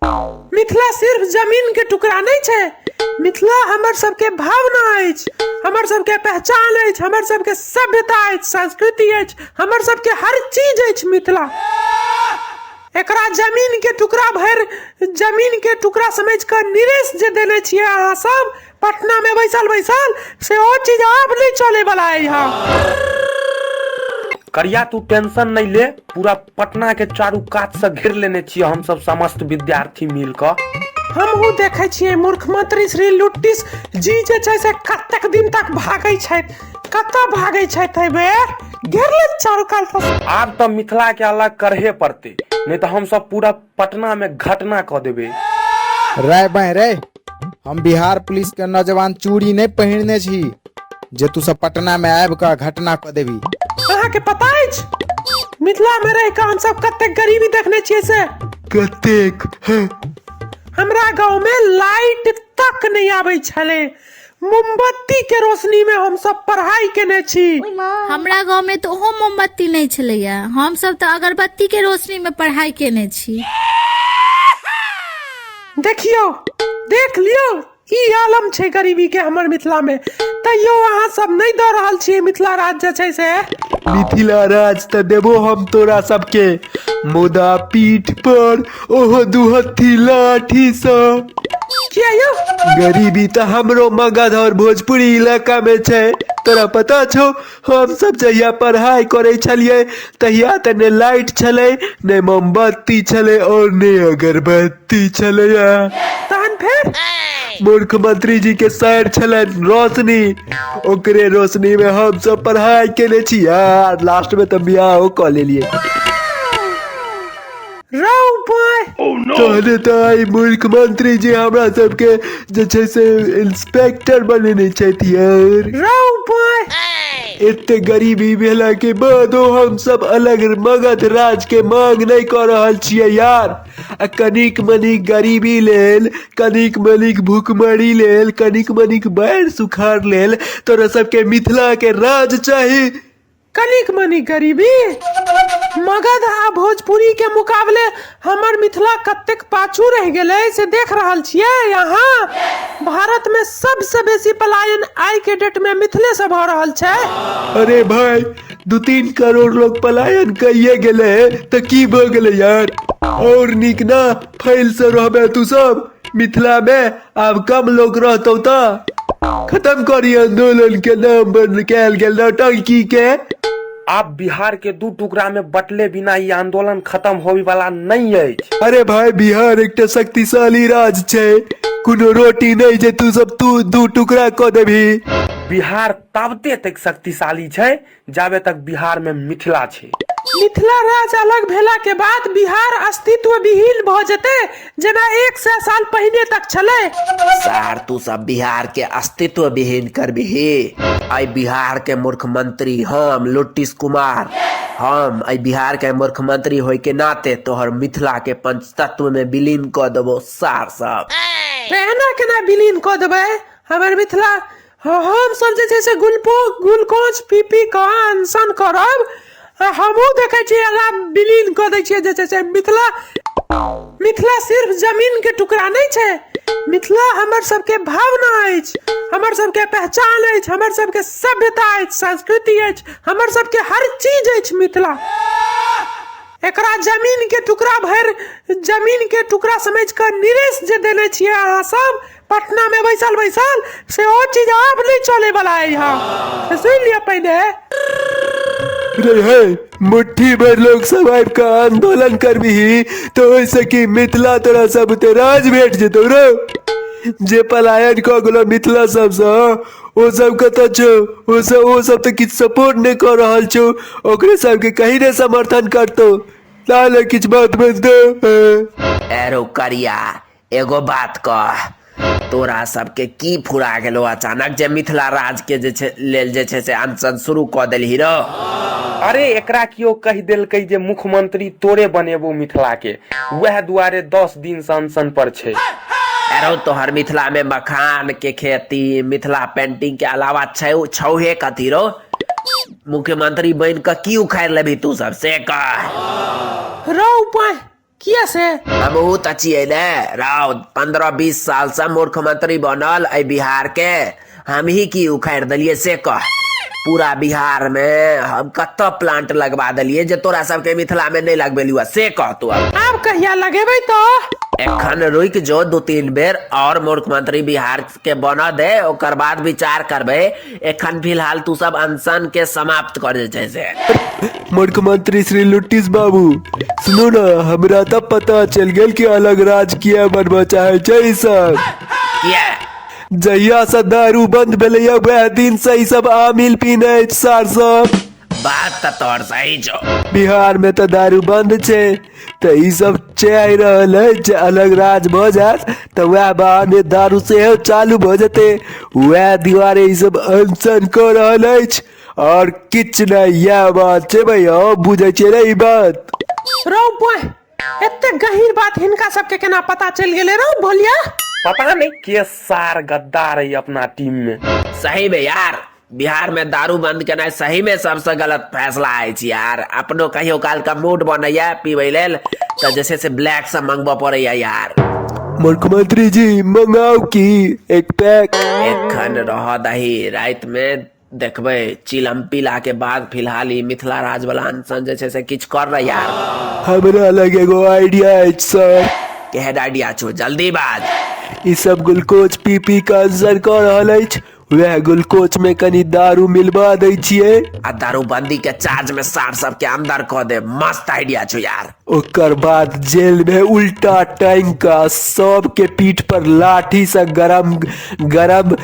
मिथिला सिर्फ जमीन के टुकड़ा नहि छै, मिथिला हमर सबके भावना अछि, हमर सबके पहचान अछि, हमर सबके सभ्यता अछि, संस्कृति अछि, हमर सबके हर चीज अछि मिथिला। एकरा जमीन के टुकड़ा भरि जमीन के टुकड़ा समझि कऽ निरेश जे देने छियै अहाँ सब पटना में बैसल बैसल से ओ चीज आब नहीं चले वाला है यहाँ। करिया, तू टेंशन नहीं ले, पूरा पटना के चारू कात से घेर लेने छियै हम सब समस्त विद्यार्थी मिल कऽ। हमहूँ देखै छियै मुख्यमंत्री श्री लुट्टिस जी जे छै से कतेक दिन तक भागै छथि, कतऽ भागै छथि एहि बेर, घेर ले चारू कात से। आब तऽ मिथिला के अलग करहे पड़तै, नहीं तऽ हम सब पूरा पटना में घटना कऽ देबै। रे बाय रे, हम बिहार पुलिस के नौजवान चूड़ी नहीं पहिरने छी जे तू सब पटना में आबि कऽ घटना कऽ देबी। अहाँके पता अछि मिथिला में रहि कऽ हमसब कतेक गरीबी देखने छियै से? कतेक? हमरा गाँव में लाइट तक नहीं आबै छलै, मोमबत्ती के रोशनी में हमसब पढ़ाई केने छी। हमरा गाँव में तऽ ओहो मोमबत्ती नहीं छलैया, हमसब तऽ अगरबत्ती के रोशनी में पढ़ाई केने छी। देखियौ, देख लियौ, ई आलम छै गरीबी के हमर मिथिला में, तैयो अहाँ सब नहीं दऽ रहल छियै मिथिला राज्य जे छै से। मिथिला राज तऽ देबो हम तोरा सबके, मुदा पीठ पर ओहो दुहत्थी लाठी सँ। किया यौ? गरीबी तऽ हमरो मगध और भोजपुरी इलाका में छै, तोरा पता छौ? हम सब जहिया पढ़ाई करे छलियै तहिया तऽ ने लाइट छलै, ने मोमबत्ती छलै और ने अगरबत्ती छलैया। तहन फेर? मुख्यमंत्री जी के सर छलनि रोशनी, ओकरे रोशनी में हम सब पढ़ाई केने छी यार, लास्ट में तऽ बियाहो कऽ लेलियै। रौ बाय। तहने तऽ आइ मुख्यमंत्री जी हमरा सबके जे छै से इंस्पेक्टर बनेने छथि यार। रौ बाय। एते गरीबी भेला के बादो हम सब अलग मगध राज के मांग नहीं कऽ रहल छियै यार। आ कनिक मनिक गरीबी लेल, कनिक मनिक भूखमरी लेल, कनिक मनिक बाढ़ि सुखाड़ लेल तोरा सबके मिथिला के राज चाही। कनिक मनिक गरीबी? मगध आ भोजपुरी के मुकाबले हमर मिथिला कतेक पाछू रहि गेलै से देख रहल छियै अहाँ। भारत में सबसे बेसी पलायन आइ के डेट में मिथिले से भऽ रहल छै। अरे भाई, 2-3 करोड़ लोग पलायन कइये गेलै तऽ की भऽ गेलै यार? और नीक ना फैल से रहबे तू सब मिथिला में, आब कम लोग रहतौ तऽ खत्म करी आंदोलन के नाम बंद कयल गेल नौटंकी के। आब बिहार के 2 टुकड़ा में बटले बिना ई आंदोलन खत्म होवे वाला नहीं अछि। अरे भाई, बिहार एकटा शक्तिशाली राज्य छै, कोनो रोटी नहीं जे तू सब तू 2 टुकड़ा कऽ देबही। बिहार ताबते तक शक्तिशाली छै जाबे तक बिहार में मिथिला छै। मिथिला राज्य अलग भेला के बाद बिहार अस्तित्व विहीन भऽ जेतै, जेना 100 साल पहिने तक छलै। सार, तू सब बिहार के अस्तित्व विहीन करबिही। आई बिहार के मुख्यमंत्री हम लुट्टिस कुमार, हम आई बिहार के मुख्यमंत्री होय के नाते तोहर मिथिला के पंचतत्व में विलीन कऽ देबो सार सब। एना केना विलीन कऽ देबै हमर मिथिला? हम सब जे छै से ग्लूकोज पी पी कऽ अनशन करब, आ हमहूँ देखै छियै अहाँ विलीन कऽ दै छियै जे छै से मिथिला। मिथिला सिर्फ जमीन के टुकड़ा नहि छै, मिथिला हमर सबके भावना अछि, हमर सबके पहचान अछि, हमर सबके सभ्यता अछि, संस्कृति अछि, हमर सबके हर चीज अछि मिथिला। एकरा जमीन के टुकड़ा भरि जमीन के टुकड़ा समझि कऽ निरेश जे देने छियै अहाँ सब पटना में बैसल बैसल से ओ चीज आब नहीं चले वाला है यहाँ, सुन लिअ पहिने। रे हे, मुट्ठी भर लोग सब आबि कऽ आंदोलन करबिही तऽ ओहिसँ की मिथिला तोरा सब ते राज भेट जेतौ रे? जे पलायन कऽ गेलो मिथिला सबसँ ओ सब कतऽ छौ? ओ सब तऽ किछु सपोर्ट नहि कऽ रहल छौ, ओकरे सबके कहीं नहि समर्थन करतौ, ताले किछु बात बनतौ। एरो करिया, एगो बात कह, तोरा सबके की फुरा गेलो अचानक जे मिथिला राज के जे छै लेल जे छै से अनशन शुरू कऽ देलही रौ? अरे एकरा केओ कहि देलकै जे मुख्यमंत्री तोरे बनेबो मिथिला के, वएह दुआरे 10 दिन से अनशन पर छै। एरो तोहर मिथिला में मखान के खेती, मिथिला पेंटिंग के अलावा छौहे कथी रौ? मुख्यमंत्री बन कऽ की उखाड़ि लेबही तू सब से कह। रौ पाय, किया से हमहू तऽ छियै ने राउ, 15-20 साल से मुख्यमंत्री बनल एहि बिहार के, हमही की उखाड़ि देलियै से कह। पूरा बिहार में हम कतऽ प्लांट लगवा देलियै जे तोरा सबके मिथिला में नहि लगबेलियौ से कह तू। आब कहिया लगेबै तऽ? एखन रुकि जो, 2-3 बेर और मुख्यमंत्री बिहार के बनऽ दे, ओकर बाद विचार करबै। एखन फिलहाल तू सब अनशन के समाप्त कर जे छै से। मुख्यमंत्री श्री लुट्टिस बाबू सुनू ने, हमरा तऽ पता चलि गेल कि अलग राज किया बनबऽ चाहे छै ई सब। किया? जहिया से दारू बंद भेलैया वएह दिन से ई सब आमिल पीने अछि सार सब। बात तऽ तोहर सही छौ। बिहार में तऽ दारू बंद छै तऽ ई सब चाहि रहल अछि जे अलग राज भऽ जायत तऽ वएह बहाने दारू सेहो चालू भऽ जेतै, वएह दुआरे ई सब अनशन कऽ रहल अछि और किछु नहि। इएह बात छै भैया, हम बुझै छियै रे ई बात। रौ बोह, एते गहीर बात हिनका सबके केना पता चलि गेलै रौ भोलिया? पता नहीं के सार गद्दार है अपना टीम में। सही में यार, बिहार में दारू बंद केनाइ सही में सबसे गलत फैसला अछि यार। अपनो कहियो काल के मूड बनैया पीबै लेल तऽ जे छै से ब्लैक से मंगबऽ पड़ैया यार। मुख्यमंत्री जी मंगाउ की एक पैक? एखन रह दही, राति में देखबै चिलम पीला के बाद। फिलहाल ई मिथिला राज वाला अनशन जे छै से किछु कर रहे यार। हमरा लग एगो आइडिया अछि सर। केहन आइडिया छौ, जल्दी बाज। ई सब ग्लूकोज पी पी के अनशन कऽ रहल अछि, वएह ग्लूकोज में कनी दारू मिलबा दै छियै आ दारूबंदी के चार्ज में सार सबके अंदर कऽ दे। मस्त आइडिया छौ यार। ओकर बाद जेल में उल्टा टांग कऽ सबके पीठ पर लाठी से गरम गरम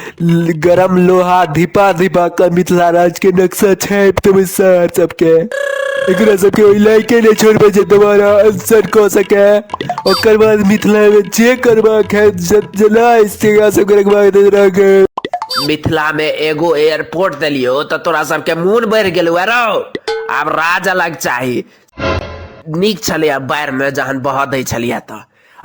गरम लोहा धिपा धिपा कऽ मिथिला राज्य के नक्शा छापि देबै सर सबके। एकरा सबके ओहि लायके नहि छोड़बै जे दोबारा अनशन कऽ सके। ओकर बाद मिथिला में जे करबाक हैत जेना एकरा सबके रखबाक रखै। मिथिला में एगो एयरपोर्ट देलियो तऽ तोरा सबके मोन बढ़ि गेलौ रौ, आब राज अलग चाही। नीक छलैया बाढ़ि में जहन बहऽ दै छलियै तऽ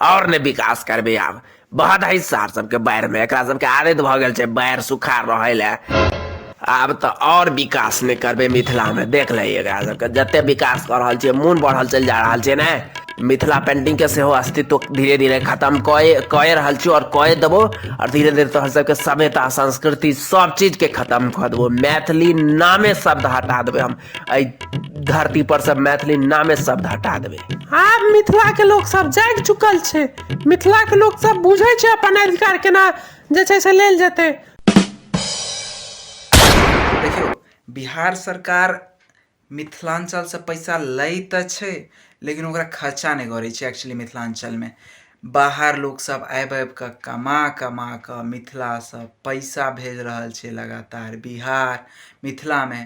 और नहि विकास करबै, आब बहऽ दही सार सबके बाढ़ि में। एकरा सबके आदत भऽ गेल छै बाढ़ि सुखाड़ रहै लए। आब तऽ और विकास नहि करबै मिथिला में, देख लही एकरा सबके जते विकास कऽ रहल छियै मोन बढ़ल चलि जा रहल छै ने। मिथिला पेंटिंग के सेहो अस्तित्व धीरे धीरे खत्म कए रहल छियै और कए देबो, और धीरे धीरे तोहर सबके सभ्यता संस्कृति सब चीज के खत्म कऽ देबो। मैथिली नामे शब्द हटा देबै हम एहि धरती पर सब, मैथिली नामे शब्द हटा देबै। आब मिथिला के लोक सब जागि चुकल छै, मिथिला के लोक सब बुझै छै अपन अधिकार केना जे छै से लेल जेतै। देखियौ, बिहार सरकार मिथिलाञ्चलसँ पैसा लै तऽ छै लेकिन ओकरा खर्चा नहि करै छै। एक्चुअली मिथिलाञ्चलमे बाहर लोकसभ आबि आबि कऽ कमा कमा कऽ मिथिलासँ पैसा भेज रहल छै लगातार बिहार मिथिलामे,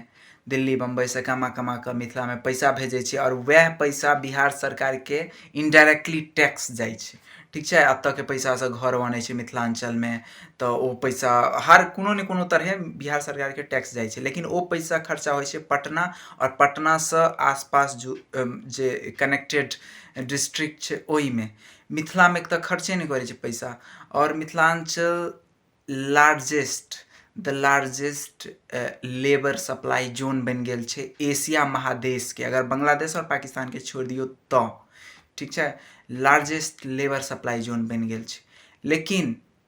दिल्ली बम्बइसँ कमा कमा कऽ मिथिलामे पैसा भेजै छै आओर वएह पैसा बिहार सरकारके इनडायरेक्टली टैक्स जाइ छै। ठीक छै, एतऽके पैसासँ घर बनै छै मिथिलाञ्चलमे तऽ ओ पैसा हर कोनो ने कोनो तरहे बिहार सरकारके टैक्स जाइ छै, लेकिन ओ पैसा खर्चा होइ छै पटना आओर पटनासँ आसपास जे कनेक्टेड डिस्ट्रिक्ट छै ओहिमे। मिथिलामे तऽ खर्चे नहि करै छै पैसा। आओर Mithilanchal largest the largest labour supply zone बनि गेल छै एशिया महादेशके, अगर बांग्लादेश आओर पाकिस्तानके छोड़ि दियौ तऽ। ठीक छै, लार्जेस्ट लेबर सप्लाई जोन बनि गेल छै, लेकिन